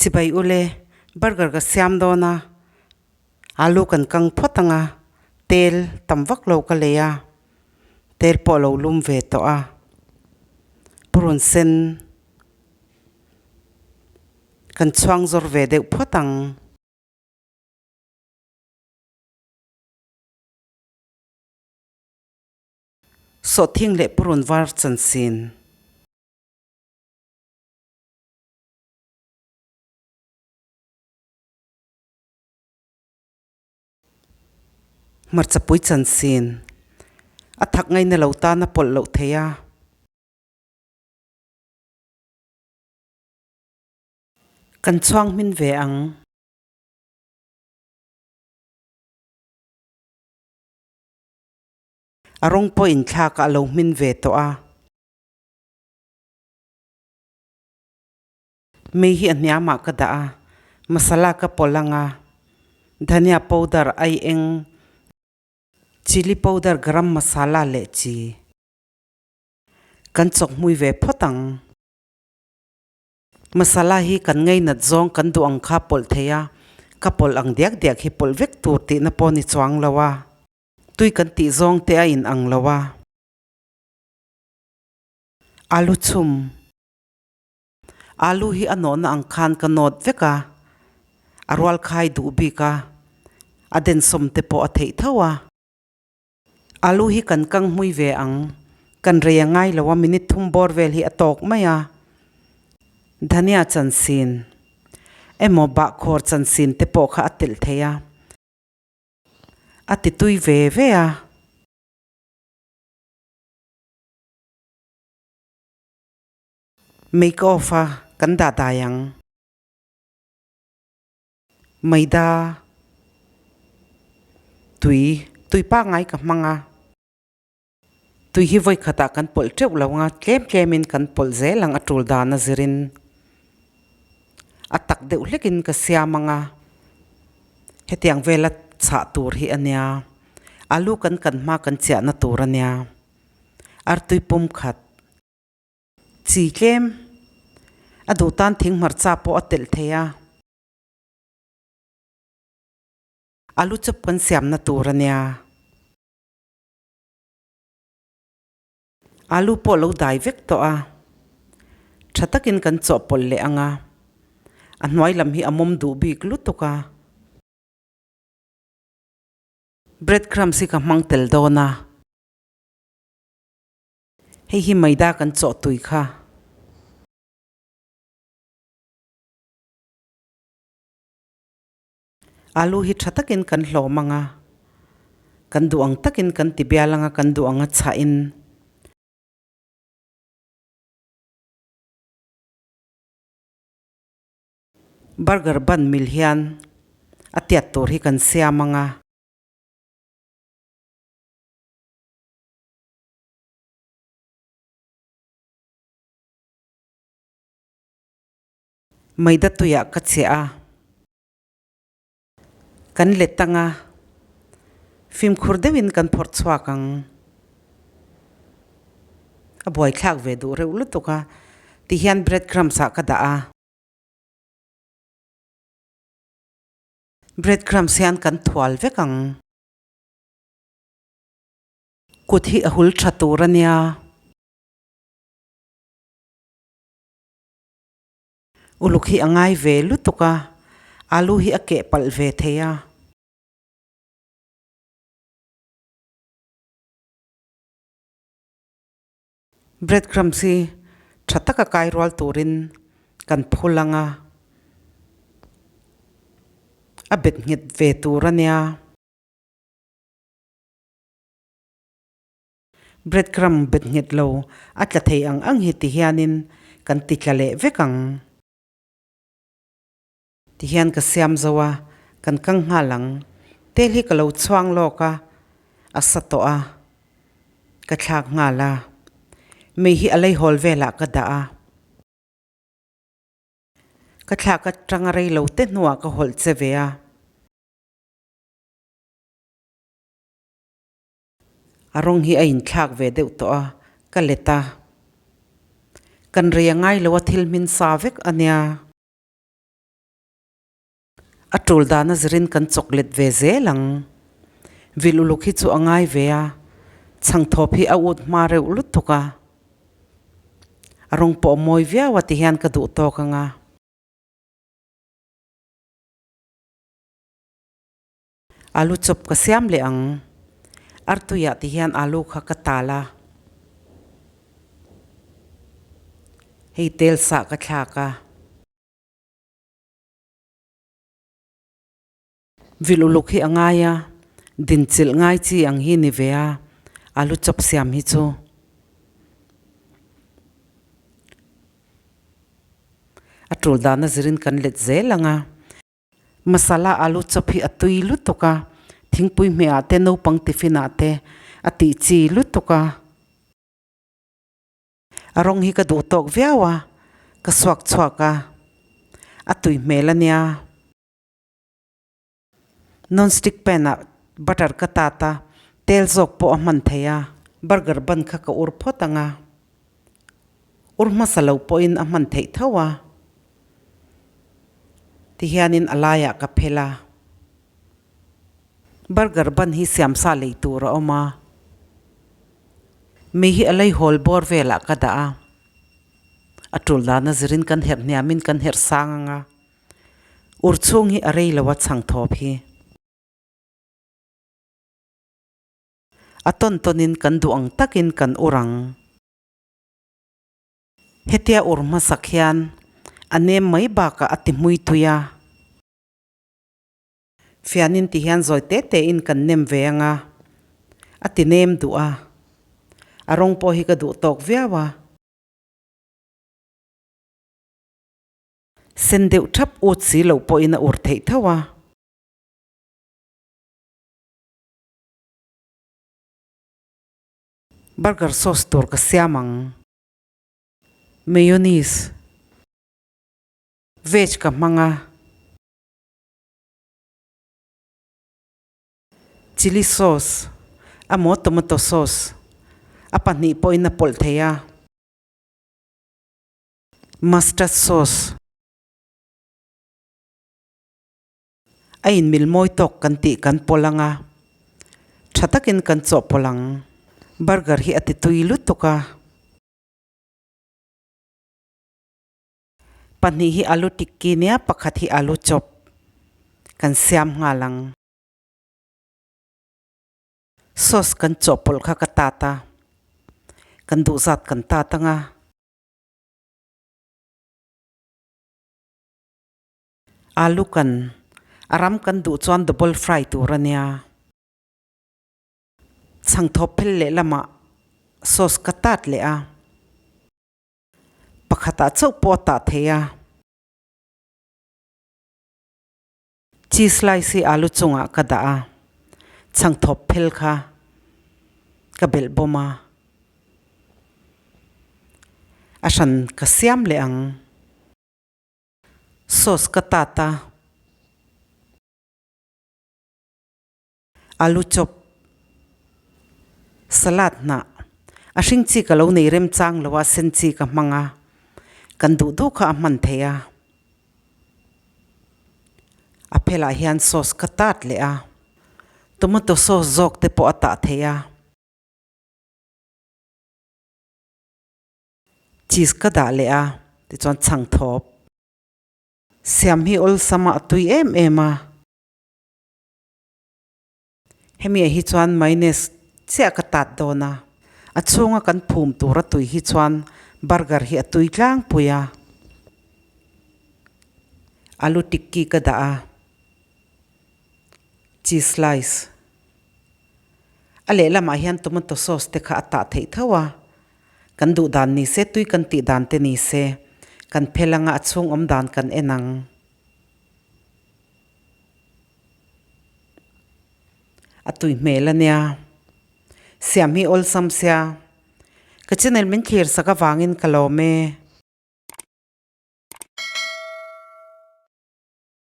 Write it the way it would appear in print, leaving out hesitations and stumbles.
Chibai ule, burger ka siam dawn a, alu kan kang phawt ang a, tel tam vak lo ka lei a, tel pawh a lo lum ve tawh a, purun sen kan chhuang zawr ve deuh phawt ang. Sawhthing leh purun var chansin. Hmarcha pui chansin. A thak ngaina lo tan a pawlh loh thei a. Kan chhuang hmin ve ang. A rawng pawh inthlak ah a lo hmin ve tawh a. Mei hi a hniamah ka dah a, masala ka pawlh ang a, dhania powder, ai eng, chilli powder, garam masala leh chi. Kan chawk hmui ve phawt ang. Masala hi kan ngainat zawng kan duh ang kha pawlh thei a, ka pawlh ang diak diak hi pawlh vek tur tihna pawh ni chuang lo a, tui kan tih zawng te a in ang lo a. Alu chhum. Alu hi a nawhna ang khan ka nawt vek a, a rual khai duh bik a, a densawm te pawh a theih tho a. Alu hi kan kang hmui ve ang, kan rei a ngai lo a, minute thum bawr vel hi a tawk mai a. Dhania chansin emaw bahkhawr chansin te pawh kha a telh thei a, a ti tui ve ve a. Make off a kan dah dai ang. Maida tui, tui pangngai ka hmang a. Tui hi vawi khatah kan pawlh teuh lo ang a, tlem tlemin kan pawlh zel ang a tul dan a zirin. A tak deuh hlekin ka siam ang a, hetiang vela chhah tur hi a nia. Alu kan kan hma kan chiahna tur a nia. Artui pum khat. Chi tlem a duh tan thing hmarcha pawh a telh thei a. Alu chawp kan siamna tur a nia. Alu pawh lo dai vek tawh a. Tha takin kan chawhpawlh leh ang a. A hnuai lam hi a mawm duh bik lutuk a. Bread crumbs hi ka hmang tel dawn a. Hei hi maida kan chawh tui kha. Alu hi tha takin kan hlawm ang a, kan duh ang takin kan ti bial ang a, kan duh ang a chhah in. Burger bun mil hian a tiat tur hi kan siam ang a. Maida tuiah ka chhiah a, kan let ang a, fimkhur deuhin kan phawrh chhuak ang. A buaithlak ve duh reuh lutuk a, tihian bread crumbs ah ka dah a. Bread crumbs hian kan thual vek ang. Kut hi a hul tha tur a nia. Uluk hi a ngai ve lutuk a, alu hi a keh palh ve thei a. Bread crumbs hi tha taka kai rual turin kan phul ang a, a bet nghet ve tur a nia. Bread crumb bet nghet lo a tla thei ang ang hi ti hianin kan ti tla leh vek ang. Ti hian ka siam zo a, kan kang nghal ang. Tel hi ka lo chhuang lawk a, a sa tawh a, ka thlak nghal a. Mei hi a leihawl velah ka dah a. Ka thlak atanga rei lo te hnuah ka hawlh che ve a. A rawng hi a inthlak ve deuh tawh a, ka let a. Kan rei a ngai lo a thil hmin sa vek a nia. A tul dana zirin kan chawk let ve zel ang. Vil uluk hi chu a ngai ve a, chhangthawp hi a ut hma reuh lutuk a. A rawng pawh a mawi viau a ti hian ka duh tawk ang a. Alu chawp ka siam leh ang. Artuiah ti hian alu kha ka tal a. Hei tel sah ka thlak a. Vil uluk hi a ngai a, dinchilh ngai chi ang hi ni ve a, alu chawp siam hi chu. A tul dana zirin kan let zel ang a. Masala alu chawp hi a tui lutuk a, thingpui hmehah te naupang tiffin ah te a tih chi lutuk a. A rawng hi ka duh tawk viau a, ka suak chhuak a, a tui hmel a nia. Non stick pan ah butter ka tat a, tel zawk pawh a hman thei a. Burger bun kha ka ur phawt ang a, ur hmasa lo pawhin a hman theih tho a. Tihianin a laiah ka phel a, burger bun hi siamsa lei tur a awm a, mei hi a leihawl bawr velah ka dah a, a tul dana zirin kan herh hniamin kan herh sang ang a, ur chhung hi a rei lo a chhang thawp hi. A tawn tawnin kan duh ang takin kan ur ang. Hetia ur hmasak hian a nem mai bakah a ti hmui tui a. Fianin ti hian zawi te te in kan nem ve ang a, a ti nem duh a. A rawng pawh hi ka duh tawk viau a. Sen deuh thap ut si loh pawhin a ur theih tho a. Burger sauce tur ka siam ang. Mayonnaise. Veg ka hmang a. Chilli sauce emaw tomato sauce a pahnih pawhin a pawlh thei a. Mustard sauce. A inmil mawi tawk kan tih kan pawlh ang a, tha takin kan chawhpawlh ang. Burger hi a ti tui lutuk a. Pahnih hi alu tikki nia pakhat hi alu chawp kan siam nghal ang. Sauce kan chawhpawlh kha ka tat a, kan duh zat kan tat ang a. Alu kan a ram kan duh chuan double fry tur a nia. Chhangthawp phel lehlamah sauce ka tat leh a, pakhatah chauh pawh a tah thei a. Cheese slice hi alu chungah ka dah a, chhangthawp phel kha ka belh bawm a. A hran ka siam leh ang. Sauce ka tat a, alu chawp, salad hnah, a hring chi ka lo nei remchang lo a, sen chi ka hmang a, kan duh duh kha a hman thei a, a phelah hian sauce ka tat leh a, tomato sauce zawk te pawh a tah thei a. Cheese ka dah leh a tichuan chhang thawp. Siam hi awlsam a a tui em em a. Hemi ah hi chuan mayonnaise chiah ka tat dawn a. A chhunga kan phum tur a tui hi chuan burger hi a tui tlangpui a. Alu tikki ka dah a. Cheese slice. A lehlamah hian tomato sauce te kha a tah theih tho a. Kan duh dan ni se, tui kan tih dan te ni se, kan phel anga a chhung awm dan kan en ang. A tui hmel a nia. Siam hi awlsam sia. Ka channel min thlir sak avangin ka lawm e.